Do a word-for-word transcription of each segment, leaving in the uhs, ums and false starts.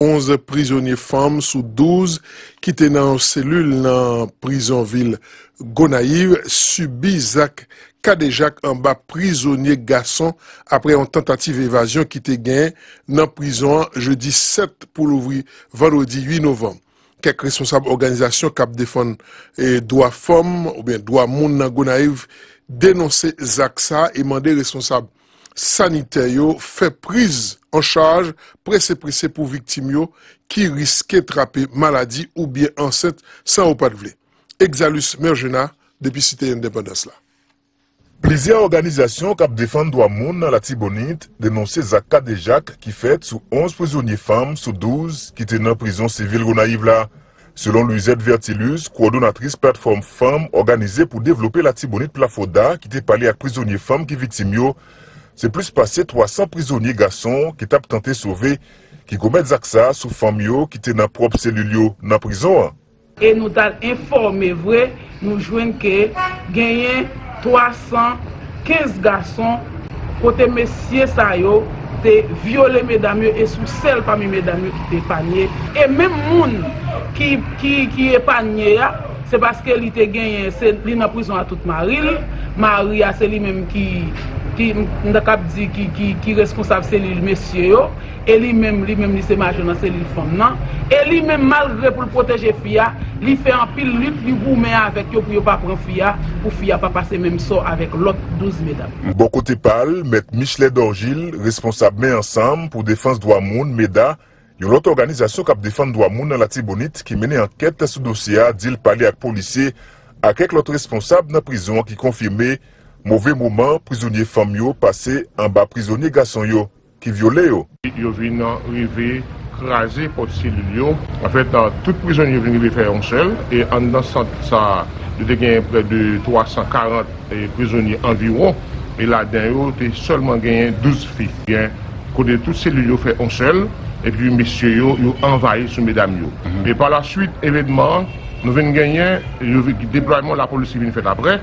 onz prizonye fanm sou douz ki te nan yon selil nan prizon vil Gonayiv sibi zak kadejak anba prizonye gason apre yon tantativ evazyon ki te gen nan prizon an jedi sèt pou louvri vandredi uit novanm. Kèk responsab òganizasyon k ap defann, e, dwa fanm oubyen dwa moun nan Gonayiv denonse zak sa a e mande responsab sanitè yo fè priz an chaj prese prese pou viktim yo ki riske trape maladi oubyen ansent san yo pa t vle. Exalus Mergena, depi Site Endepandans la. Plizyè òganizasyon k ap defann dwa moun nan Latibonit denonse zak kadejak ki fèt sou onz prizonye fanm sou douz ki te nan prizon sivil Gonayiv la. Selon Luisette Vertilus, kowòdonatris platfòm fanm òganize pou devlope Latibonit Plafoda ki te pale ak prizonye fanm ki viktim yo, se plis pase twa san prizonye gason ki t ap tante sove ki komèt zak sa a sou fanm yo ki te nan pwòp selil yo nan prizon an. E nou t al enfòme vre, nou jwenn ke genyen twa san kenz gason kote mesye sa yo te vyole medam yo e sou sèl pami medam yo ki te epanye. E menm moun ki, ki, ki epanye a, se paske li te genyen, se, li nan prizon a tout mari l. Mari a se li menm ki, ki, m ta kab di ki, ki, ki responsab selil mesye yo. E li menm, li menm, li se majò nan selil fanm nan. E li menm, malgre pou l pwoteje fi a, li fè anpil lit, li goumen avèk yo pou yo pa pran fi a, pou fi a pa pase menm sò avèk lòt douz medam. Bò kote pa l, Mèt Michelet Dorgil, responsab Men Ansanm pou Defans Dwa Moun, meda, yon lòt òganizasyon k ap defann dwa moun nan Latibonit ki mennen ankèt sou dosye a, di l pale ak polisye ak kèk lòt responsab nan prizon an ki konfime move moman prizonye fanm yo pase anba prizonye gason yo ki vyole yo. Yo vin rive kraze pòt selil yo. Anfèt, tout prizonye yo vin rive fè yon sèl. E anndan sant sa a, yo te gen prè de twa san karant, e, prizonye anviwon. E ladan yo, te sèlman genyen douz fi. Gen kote tout selil yo fè yon sèl. Epi mesye yo, yo anvayi sou medam yo. Mhm. E pa la swit, evenman an, nou vin genyen, yo vin, deplwayman lapolis ki vin fèt apre,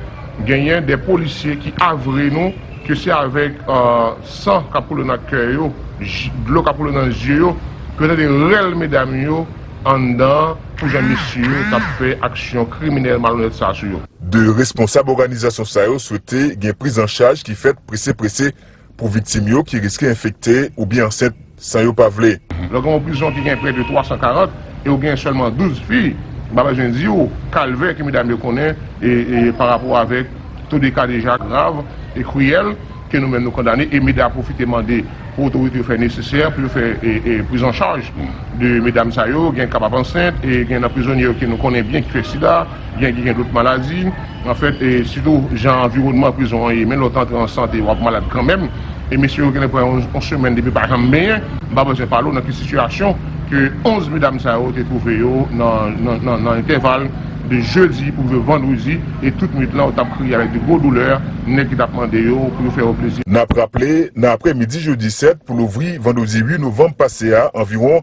genyen de polisye ki avwe nou ke se avèk, e, san k ap koule nan kè yo, j-, dlo k ap koule nan zye yo, ke yo tande rèl medam yo anndan pou jan mesye yo t ap fè aksyon kriminèl malonèt sa a sou yo. De responsab òganizasyon sa yo swete gen priz an chaj ki fèt prese prese pou viktim yo ki riske enfekte oubyen ansent san yo pa vle. Lè w gen yon prizon ki gen prè de twa san karant e w gen sèlman douz fi, m pa bezwen di w kalvè ke medam yo konnen e, e pa rapò avèk to de kadejak grav e kriyèl ke nou menm nou kondane e meda pwofite mande pou otorite yo fè nesesè pou yo fè e, e, priz an chaj de medam sa yo, gen k ap ansent e gen nan prizonye yo ke nou konnen byen ki fè sida, gen ki gen dòt maladi. Anfèt, e sitou jan anviwònman prizon an ye, men lè w t antre an sante, w ap malad kanmenm. E mesye yo genlè pran yon, yon semèn depi pa janm benyen. M pa bezwen pale w nan ki sitiyasyon ke onz medam sa yo te twouve yo nan, nan, nan, nan entèval de jedi pou rive vandredi, e tout nwit lan, yo t ap kriye avèk de gwo doulè, nèg ki t ap mande yo pou yo fè yo plezi. N ap raple, nan aprèmidi jedi sèt pou louvri vandredi uit novanm pase a, anviwon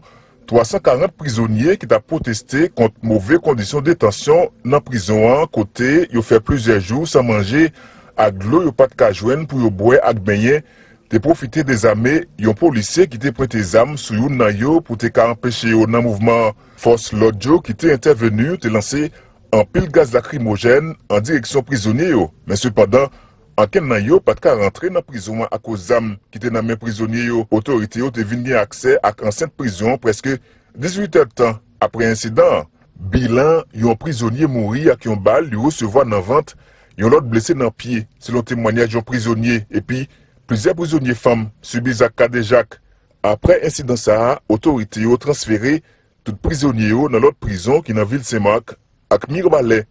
twa san karant prizonye ki t ap pwoteste kont move kondisyon detansyon nan prizon an, kote yo fè plizyè jou san manje ak dlo yo pa t ka jwenn pou yo bwè ak benyen, te pwofite dezame yon polisye ki te pwente zam sou youn nan yo pou te ka anpeche yo nan mouvman an. Fòs lòd yo ki te entèveni te lanse anpil gaz lakrimojèn an direksyon prizonye yo, men sepandan, ankenn nan yo pa t ka rantre nan prizon an akoz zam ki te nan men prizonye yo. Otorite yo te vin gen aksè ak ansent prizon an prèske dizuit èdtan apre ensidan an. Bilan, yon prizonye mouri ak yon bal li resevwa nan vant, yon lòt blese nan pye, selon temwanyaj yon prizonye, epi plizyè prizonye fanm sibi zak kadejak. Apre ensidan sa a, otorite yo transfere tout prizonye yo nan lòt prizon ki nan vil Senmak ak Mibalè.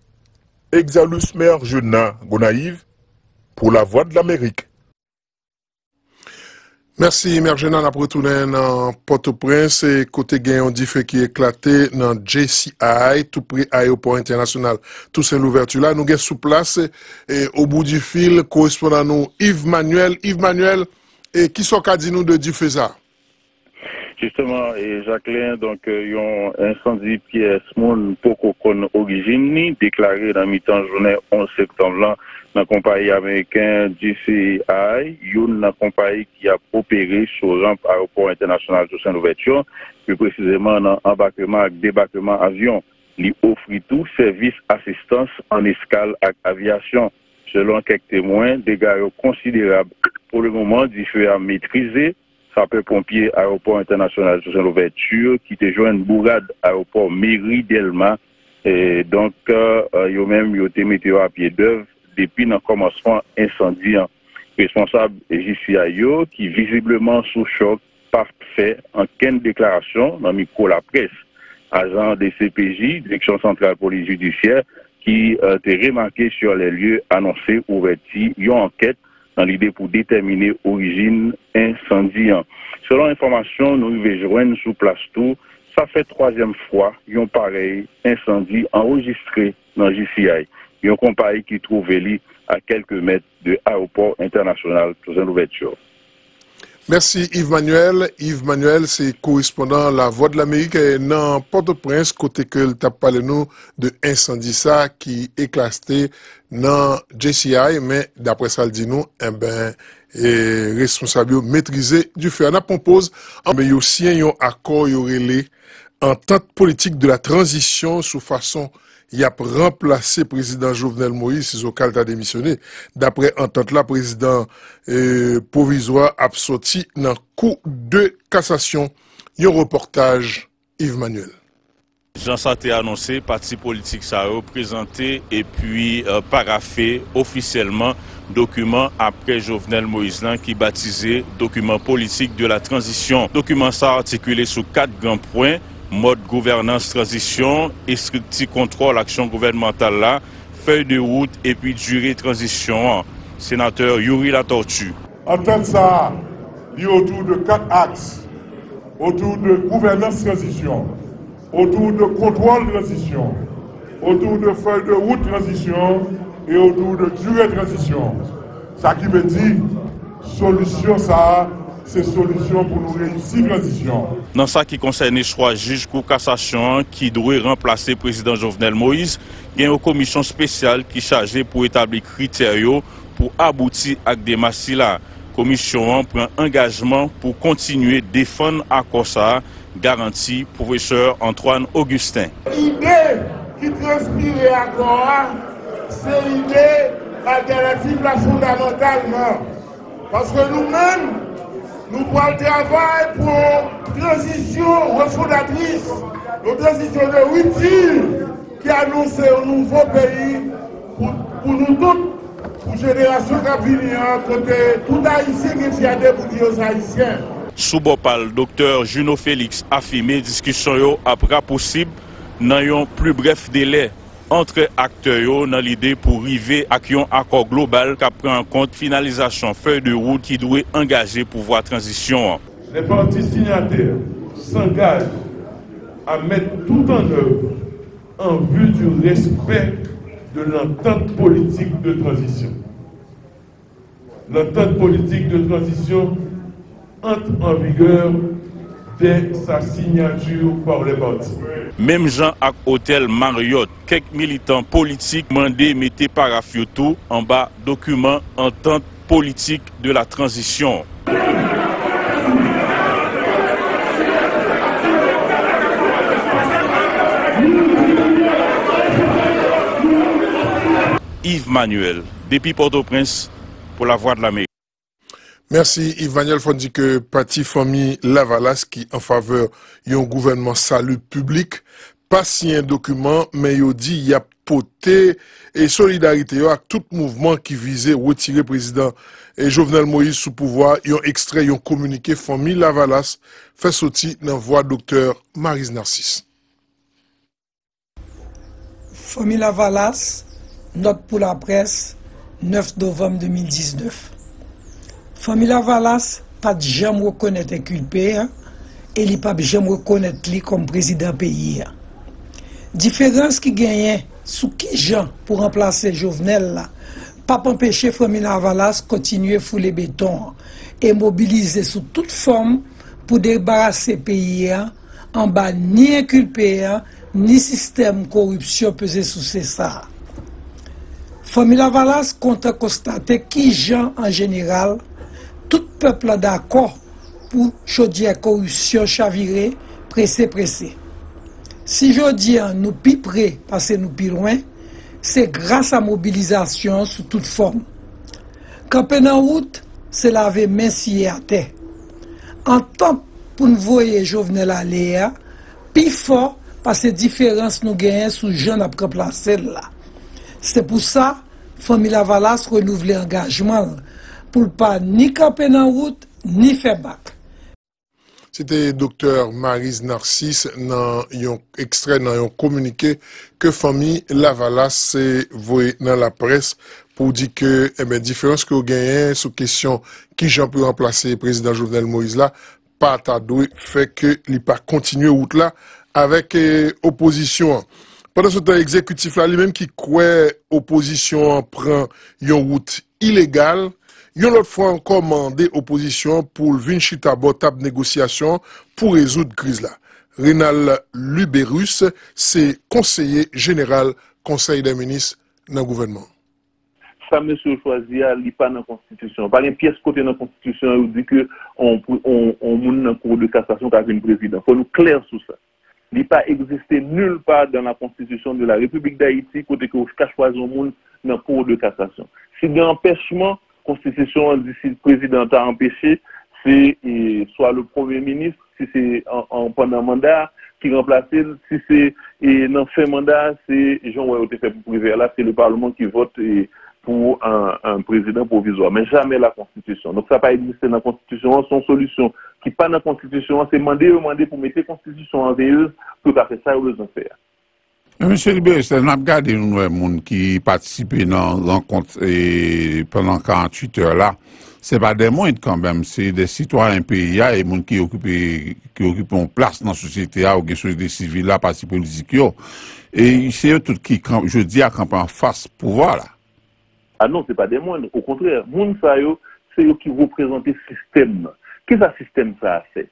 Exalus Mergena, Gonayiv, pou Lavwadlamerik. Mèsi, Mergena. N ap retounen nan Pòtoprens, e kote gen yon dife ki eklate nan J C I, tou pre ayewopò entènasyonal Toussaint Louverture la. Nou gen sou plas, e, o bout di fil, korespondan nou Yves Manuel. Yves Manuel, e, kisa w ka di nou de dife sa a? Jisteman, e, Jacquelin, donk, e, yon ensandi pyès moun poko konn orijin li, deklare nan mitan jounen onz septanm lan nan konpayi ameriken G C I, youn nan konpayi ki ap opere sou ranp ayewopò entènasyonal Toussaint Louverture, pi presizeman nan anbakeman ak debakeman avyon. Li ofri tou sèvis asistans an eskal ak avyasyon. Selon kèk temwen, dega yo konsiderab. Pou le moman, dife a metrize. Sapè ponpye ayewopò entènasyonal Toussaint Louverture ki te jwenn bourad ayewopò meri Dèlma, e, donk, e, yo menm yo te mete yo a pye dèv depi nan kòmansman ensandi an. Responsab G C I yo, ki vizibleman sou chòk, pa fè ankenn deklarasyon nan mikwo laprès. Ajan D C P J, Direksyon Santral Polis Jidisyè, ki, e, te remake sur les lieux, anonse ouvèti yon ankèt nan lide pou detèmine orijin ensandi an. Selon enfòmasyon nou rive jwenn sou plas tou, sa fè twazyèm fwa yon parèy ensandi anrejistre nan G C I, yon konpayi ki twouve li a kèlke mèt de ayewopò entènasyonal Toussaint Louverture. Mèsi Yves Manuel. Yves Manuel se korespondan Lavwadlamerik, eh, nan Pòtoprens, kote ke l t ap pale nou de ensandi sa ki eklate nan J C I, men daprè sa l di nou, enben, eh, responsab yo metrize dife a. N ap pran poz, enben, yo siyen yon akò yo rele Antant Politik de la Tranzisyon sou fason y ap ranplase Prezidan Jovenel Moïse sizoka l ta demisyone. Daprè antant la, prezidan, eh, pwovizwa ap sòti nan Kou de Kasasyon. Yon repòtaj Yves Manuel. Jan sa te anonse, pati politik sa yo prezante epi, eh, parafe ofisyèlman dokiman apre Jovenel Moïse lan ki batize Document Politique de la Transition. Dokiman sa atikile sou kat gran pwen: mòd gouvènans tranzisyon, estrikti kontwòl aksyon gouvènmantal la, fèy de wout epi dire tranzisyon an. Senatè Youri Latortue. Antant sa a, li otou de kat aks, otou de gouvènans tranzisyon, otou de kontwòl tranzisyon, otou de fèy de wout tranzisyon e otou de dire tranzisyon. Sa ki vle di, solisyon sa a, se solisyon pou nou reyisi tranzisyon an. Nan sa ki konsène chwa jij Kou Kasasyon an ki dwe ranplase Prezidan Jovenel Moïse, gen yon komisyon espesyal ki chaje pou etabli kritè yo pou abouti ak demach sila. Komisyon an pran angajman pou kontinye defann akò sa a, garanti Pwofesè Antoine Augustin. Ide ki transpire akò a, se ide altènatif la fondamantalman. Paske nou menm, nou pral travay pou yon tranzisyon refondatris, yon tranzisyon de ripti ki anonse yon nouvo peyi pou, pou nou tout, pou jenerasyon k ap vini an, kote tout Ayisyen gen fyète pou di yo se Ayisyen. Sou bò pa l, Doktè Junot Félix afime diskisyon yo ap rapousib nan yon pli brèf delè ant aktè yo nan lide pou rive ak yon akò global k ap pran an kont finalizasyon fèy de wout ki dwe angaje pouvwa tranzisyon an. Les parties signataires s'engagent à mettre tout en œuvre en vue du respect de l'entente politique de transition. L'entente politique de transition entre en vigueur dès sa signature par les parties. Menm jan ak otèl Marriott, kèk militan politik mande mete paraf yo tou anba dokiman antant politik de la tranzisyon. Yves Manuel, depi Pòtoprens, pou Lavwadlamerik. Mèsi Yves Manuel. Fò n di ke pati Fanmi Lavalas ki an favè yon gouvènman sali piblik pa siyen dokiman, men yo di y ap pote e solidarite yo ak tout mouvman ki vize retire prezidan e Jovenel Moïse sou pouvwa. Yon ekstrè yon kominike Fanmi Lavalas fè soti nan vwa Doktè Maryse Narcisse. Fanmi Lavalas, nòt pou laprès, nèf novanm de mil diznèf. Fanmi Lavalas pa t janm rekonèt enkilpe a e li p ap janm rekonèt li kòm prezidan peyi a. Diferans ki genyen sou kijan pou ranplase Jovenel la p ap anpeche Fanmi Lavalas kontinye foule beton an e mobilize sou tout fòm pou debarase peyi a anba ni enkilpe a, ni sistèm koripsyon peze souse sa a. Fanmi Lavalas kontan konstate kijan, an jeneral, tout pèp la dakò pou chodyè koripsyon chavire prese prese. Si jodi a nou pi pre pase nou pi lwen, se gras a mobilizasyon sou tout fòm. Kanpe nan wout, se lave men siye atè. Antant pou n voye Jovenel ale a pi fò pase diferans nou genyen sou jan n ap ranplase l la. Se pou sa, Fanmi Lavalas renouvle angajman l pou l pa ni kanpe nan wout, ni fè bak. Se te Doktè Maryse Narcisse nan yon ekstrè nan yon kominike ke Fanmi Lavalas voye nan laprès pou di ke, enben, diferans ke yo genyen sou kesyon kijan pou yo ranplase Prezidan Jovenel Moïse la pa ta dwe fè ke li pa kontinye wout la avèk eh, opozisyon an. Pandansetan, egzekitif la li menm ki kwè opozisyon an pran yon wout ilegal, yon lòt fwa ankò mande opozisyon an pou l vin chita bò tab negosyasyon an pou rezoud kriz la. Renald Lubérus se konseye jeneral Konsèy dè Minis nan gouvènman an. Sa mesye yo chwazi a, li pa nan konstitisyon an. Pa gen pyès kote nan konstitisyon an yo di ke on, on, on moun nan Cour de cassation ka vin prezidan. Fò nou klè sou sa. Li pa egziste nil pa dans la constitution de la République d'Haïti kote ke ou ka chwazi yon moun nan Cour de cassation. Si gen anpèchman, konstitisyon an di si prezidan an ta anpeche, se e, swa le premye minis, si se an, an pandan manda, ki ranplase l, si se e, nan fen manda, se jan w wè yo te fè pou Privè la, se le palman ki vòt e, pou an, an prezidan pwovizwa. Men jamè la konstitisyon. Donk sa pa egziste nan konstitisyon an, se yon solisyon ki pa nan konstitisyon an, se mande yo mande pou mete konstitisyon an veyez pou yo ka fè sa yo bezwen fè a. Men mesye Liberus, lè n ap gade nou wè moun ki patisipe nan rankont e, pandan karanntuit è la, se pa de mond kanmenm, se de sitwayen peyi a e moun ki okipe ki okipe yon plas nan sosyete a oubyen sosyete sivil la, pati politik yo. E se yo tout ki jodi a kanpe anfas pouvwa la. A non, se pa de mond, okontrè, moun sa yo, se yo ki reprezante sistèm nan. Kisa sistèm sa a fè?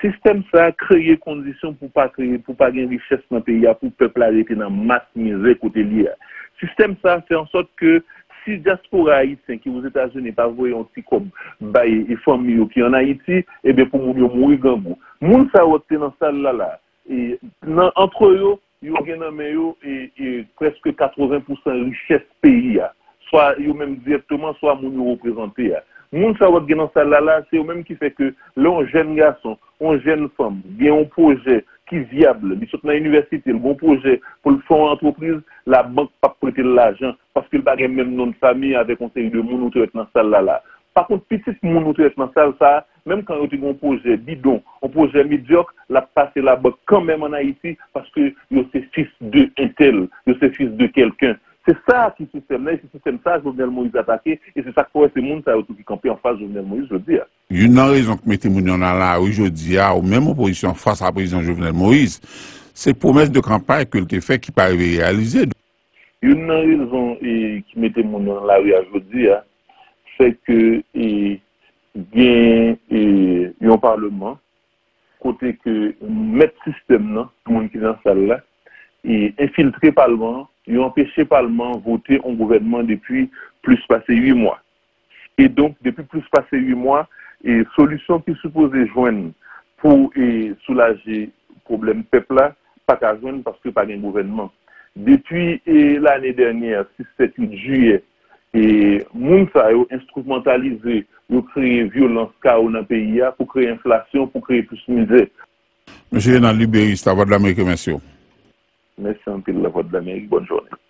Sistèm sa a kreye kondisyon pou pa kreye, pou pa gen richès nan peyi a, pou pèp la rete nan mas mizè kote l ye a. Sistèm sa a fè ansòt ke si dyaspora ayisyen ki Ozetazini pa voye yon ti kòb bay e fanmi yo ki ann Ayiti, ebyen pou moun yo mouri grangou. Moun sa yo k te nan sal la la, e, nan antre yo, yo gen nan men yo e, e, prèske katreven pousan richès peyi a, swa yo menm dirèkteman, swa moun yo reprezante a. Moun sa yo k gen nan sal la la, se yo menm ki fè ke lè yon jèn gason, yon jèn fanm gen yon pwojè ki vyab, li sot nan inivèsite, l gen yon pwojè pou l fè yon antrepriz, labank p ap prete l lajan paske l pa gen menm non de fanmi avèk yon seri de moun ou te wè k nan sal la la. Pakont, pitit moun ou te wè k nan sal sa a, menm kan yo te gen yon pwojè bidon, yon pwojè medyòk, l ap pase labank kanmenm ann Ayiti paske yo se fis de entèl, yo se fis de kèlken. Se sa ki sistèm nan, e se sistèm sa a Jovenel Moïse atake, e se sa k fè w wè se moun sa yo tou ki kanpe anfas Jovenel Moïse jodi a. Youn nan rezon k mete moun yo nan lari jodi a, ou menm opozisyon an fas a prezidan Jovenel Moïse, se pwomès de kanpay ke l te fè ki pa rive reyalize. Youn nan rezon e, ki mete moun yo nan lari a jodi a, se ke e, gen e, yon palman kote ke mèt sistèm nan, moun ki nan sal la, e enfiltre palman an, yo anpeche palman an vote yon gouvènman depi plis pase uit mwa. E donk, depi plis pase uit mwa, e solisyon ki sipoze jwenn pou e soulaje pwoblèm pèp la, pa ka jwenn paske pa gen gouvènman. Depi e lane dènyè, sis, sèt, uit jiyè, e moun sa yo enstrimantalize, yo kreye vyolans, kawo nan peyi a pou kreye enflasyon, pou kreye plis mizè. Mesye Renald Lubérice, Lavwadlamerik remèsye w. Mèsi anpil, Lavwadlamerik. Bòn jounen.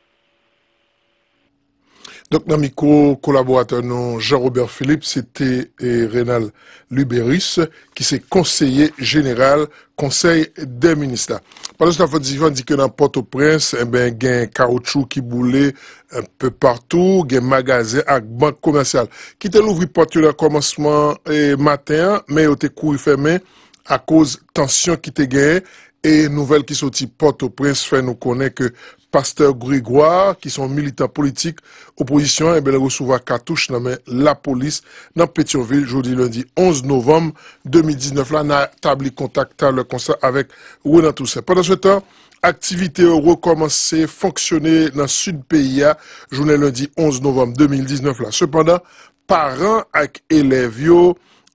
Donk, nan mikwo kolaboratè nou Jean Robert Philippe, se te e, Renald Lubérice, ki se konseye jeneral Konsèy dè Minis la. Pandan se tan, fò di, fò di ke nan Pòtoprens, enben, gen kawotchou ki boule enpe patou, gen magazen ak bank komèsyal ki te louvri pòt yo nan kòmansman e, maten an, men yo te kouri fèmen akoz tansyon ki te genyen. E nouvèl ki soti Pòtoprens fè nou konnen ke Pastè Grégoire, ki se yon militan politik opozisyon an, enben, l resevwa katouch nan men lapolis nan Petyonvil jodi lendi onz novanm de mil diznèf la. N a tabli kontak talè konsa avèk Renan Toussaint. Pandansetan, aktivite yo rekòmanse fonksyone nan sid peyi a jounen lendi onz novanm de mil diznèf la. Sepandan, paran ak elèv yo,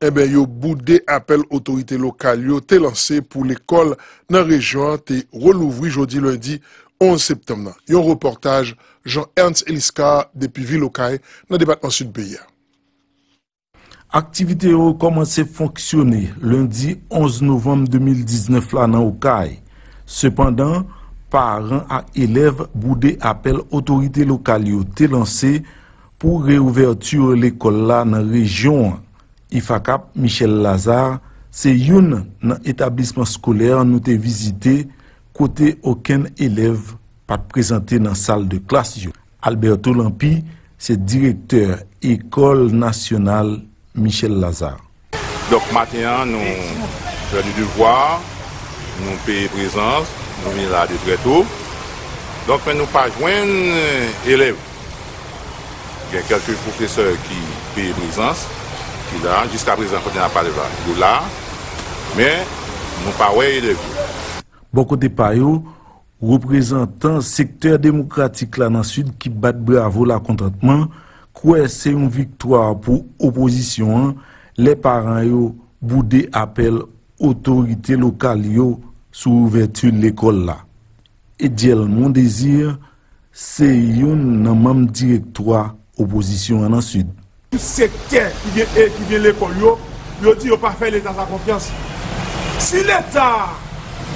enben, yo boude apèl otorite lokal yo te lanse pou lekòl nan rejyon an te relouvri jodi lendi onz septanm nan. Yon repòtaj Jean Ernst Eliscar depi vil Okay, nan depatman Sid peyi a. Aktivite yo kòmanse fonksyone lendi onz novanm de mil diznèf la nan Okay. Sepandan, paran ak elèv boude apèl otorite lokal yo te lanse pou reouvèti lekòl la nan rejyon an. Ifakap Michel Lazare se youn nan etablisman eskolè nou te vizite, kote okenn elèv pa t prezante nan sal de klas yo. Alberto Lampy se direktè Ekòl Nasyonal Michel Lazare. Donk, maten an, nou fè de devwa, nou peye prezans, nou vin la de trè to. Donk, men nou pa jwenn elèv. Gen kèlke pwofesè ki peye prezans, ki la, jiska prezan, kote n ap pale la, yo la, men nou pa wè elèv yo. Bò kote pa yo, reprezantan sektè demokratik la nan Sid ki bat bravo lakontantman kwè se yon viktwa pou opozisyon an lè paran yo boude apèl otorite lokal yo sou ouvèti lekòl la. Ediel Mondésir se youn nan manm direktwa opozisyon an nan Sid. Tout sektè ki gen, e ki gen lekòl yo, yo di yo pa fè Leta sa konfyans. Si Leta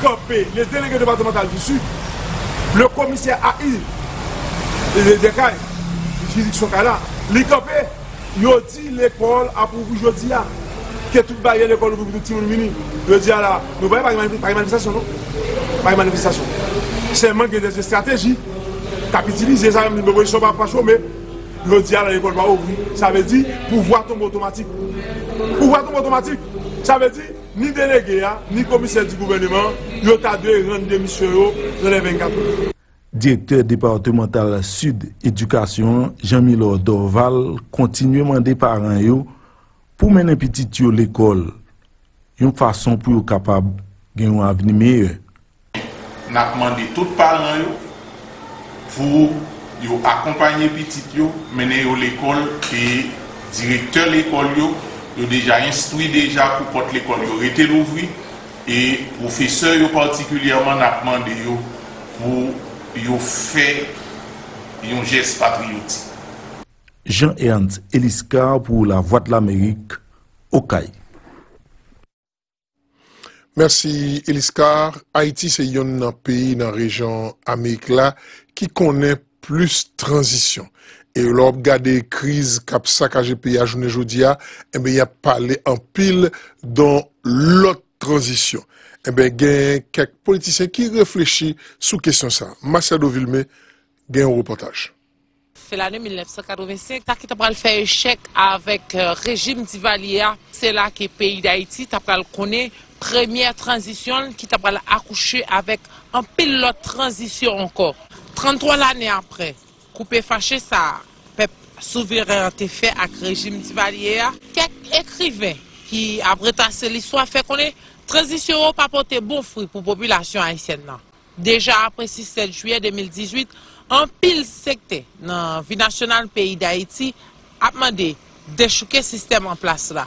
kanpe, le délégué départemental du Sud, le commissaire A I, e, de Kay, jiridiksyon Kay la, li kanpe, yo di lekòl ap ouvri jodi a. Ke tout baryè lekòl ouvri pou tout timoun vini. Jodi a la, nou pa gen manif-, pa gen manifestasyon, non? Pa gen manifestasyon. Sèlman gen de estrateji k ap itilize, sa menm opozisyon pa, pa chome. Jodi a la, lekòl pa ouvri. Sa vle di, pouvwa tonbe otomatik. Pouvwa tonbe otomatik. Sa vle di, ni delege a, ni komisè di gouvèneman, yo ta dwe rann demisyon yo nan lè vennkat ou. Direktè depatmantal Sid Edikasyon an, Jean Milor Dorval, kontinye mande paran yo pou mennen pitit yo lekòl, yon fason pou yo kapab gen yon avni meyè. N ap mande tout paran yo pou yo akonpanye pitit yo, mennen yo lekòl, e direktè lekòl yo, yo deja enstwi deja pou pòt lekòl yo rete louvri, e pwofesè yo patikilyèman, n ap mande yo pou yo fè yon jès patriyotik. Jean Ernst Eliscar pou Lavwadlamerik, Okay. Mèsi, Eliscar. Ayiti se yonn nan peyi nan rejyon Amerik la ki konnen plis tranzisyon. E lè w ap gade kriz k ap sakaje peyi a jounen jodi a, enben, y ap pale anpil de yon lòt tranzisyon. Enben, gen kèk politisyen ki reflechi sou kesyon sa a. Masiado Vilmé gen yon repòtaj. Se lane mil nèf san katrevensenk, sa ki ta pral fè echèk avèk, euh, rejim Divalye a. Se la ke peyi Dayiti ta pral konnen premyè tranzisyon l ki ta pral akouche avèk anpil lòt tranzisyon ankò. Tranntwa lane apre, koupe fache sa a pèp souveren an te fè ak rejim Divalye a, kèk ekriven ki ap retrase listwa fè konnen tranzisyon yo pa pote bon fwi pou popilasyon ayisyèn nan. Deja apre sis sèt jiyè de mil dizuit, anpil sektè nan vi nasyonal peyi Dayiti ap mande dechouke sistèm an plas la.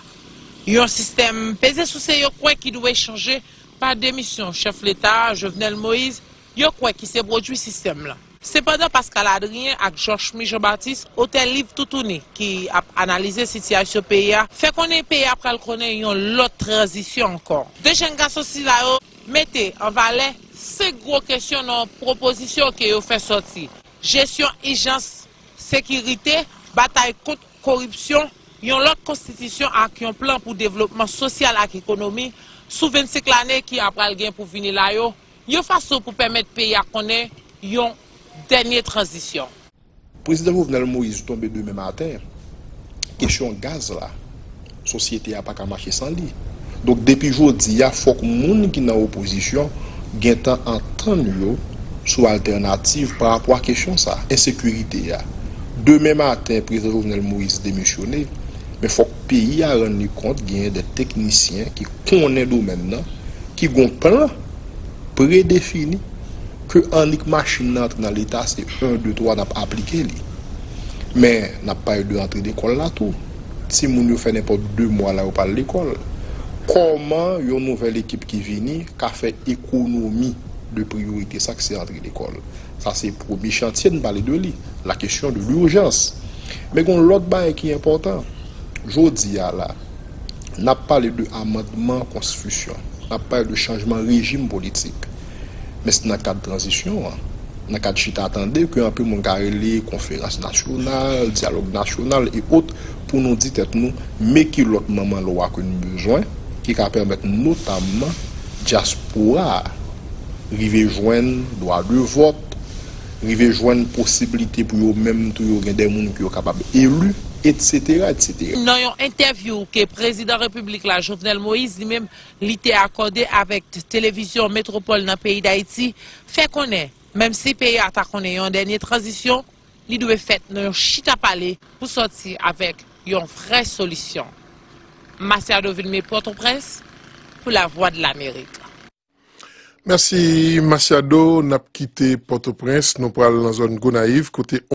Yon sistèm peze souse yo kwè ki dwe chanje pa demisyon chèf Leta a, Jovenel Moïse, yo kwè ki se pwodui sistèm lan. Sepandan, Pascal Adrien ak Georchemy Jean Baptiste, otè liv Toutouni ki ap analize sitiyasyon peyi a, fè konnen peyi a pral konnen yon lòt tranzisyon ankò. De jèn gason sila yo mete an valè senk gwo kesyon nan yon pwopozisyon ke yo fè sòti: jesyon ijans, sekirite, batay kont koripsyon, yon lòt konstitisyon ak yon plan pou devlopman sosyal ak ekonomi sou vennsenk lane ki ap pral gen pou vini la yo, yon fason pou pèmèt peyi a konnen yon dènye tranzisyon. Prezidan Jovenel Moïse tonbe demen maten, kesyon gaz la, sosyete a pa ka mache san li. Donk, depi jodi a, fòk moun ki nan opozisyon gentan antann yo sou altènativ pa rapò a kesyon sa, ensekirite a. Demen maten, prezidan Jovenel Moïse demisyone, men fòk peyi a rann li kont genyen de teknisyen ki konnen domèn nan, ki gon plan predefini, ke annik machin nan antre nan Leta, se en, de, twa, n ap aplike li. Men, n ap pale de antre lekòl la tou. Timoun yo fè nenpòt de mwa la, yo pa al lekòl. Kòman yon nouvèl ekip ki vini ka fè ekonomi de priyorite sa ki se antre lekòl? Sa se premye chantye n pale de li, la kesyon de l'urjans. Men gon lòt bagay ki enpòtan. Jodi a la, n ap pale de amandman konstitisyon, n ap pale de chanjman rejim politik. Men se nan kad tranzisyon an, nan kad chita tande ke anpil moun ka rele konferans nasyonal, dyalòg nasyonal e ot, pou nou di tèt nou, men ki lòt manman lwa ke nou bezwen, ki ka pèmèt notamman dyaspora a rive jwenn dwa de vòt, rive jwenn posiblite pou yo menm tou yo gen de moun ke yo kapab eli, etsetera, etsetera. Nan yon entèvyou ke prezidan repiblik la, Jovenel Moïse, li menm, li te akòde avèk t-, televizyon Metropole nan peyi Dayiti, fè konnen, menm si peyi a ta konnen yon dènye tranzisyon, li dwe fèt nan yon chita pale pou sòti avèk yon vrè solisyon. Masiado Vilmé, Pòtoprens, pou Lavwadlamerik. Mèsi, Masiado. N ap kite Pòtoprens, nou pral nan zòn Gonayiv, kote